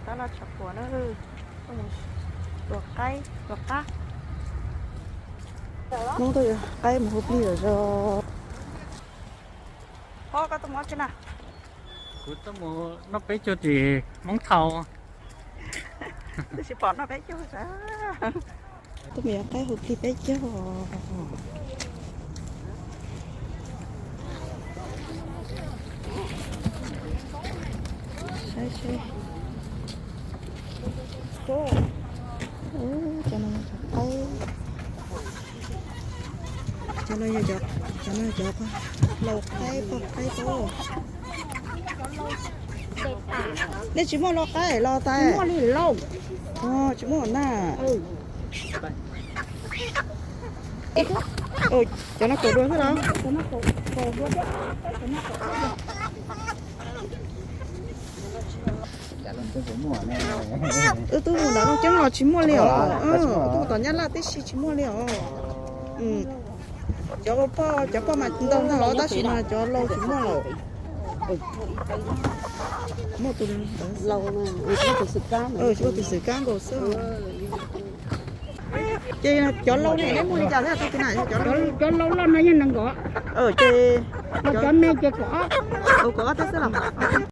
Tab laj tshav puam na, tuaj mus tua qaib tua qab. Hmoob tuaj yuav qaib mus hu plig zom zaws. Pob, koj tuaj mus dab tsi na? Kuv tuaj mus noj peb caug tim Hmoob Thau. Twb tsis pom noj peb caug sav. Tuaj mus yuav qaib hu plig peb caug. Saib seb. Cov no yog cov, cov no yog cov, cov no yog cov laus qaib, pog qaib tau. Nej tsis muaj lau qaib los tas? Tsis muaj na. Cov no kaum dua xwb los? Wb twb mus nram Looj Ceeb los tsis muaj li os. Wb twb mus tom Nyab Laj tib si tsis muaj li os. Cov poj, cov poj mas ntau ntau los tab sis mas cov laus tsis muaj lawm. Muaj tus, tsis muaj tus xwm kab nkaus xwb. Ces cov laus ne neb muaj li cas thiab tus na? Cov laus loj no yog nees nkaum. Ces cov me ces kaum ob. Kaum ob teb xwb los?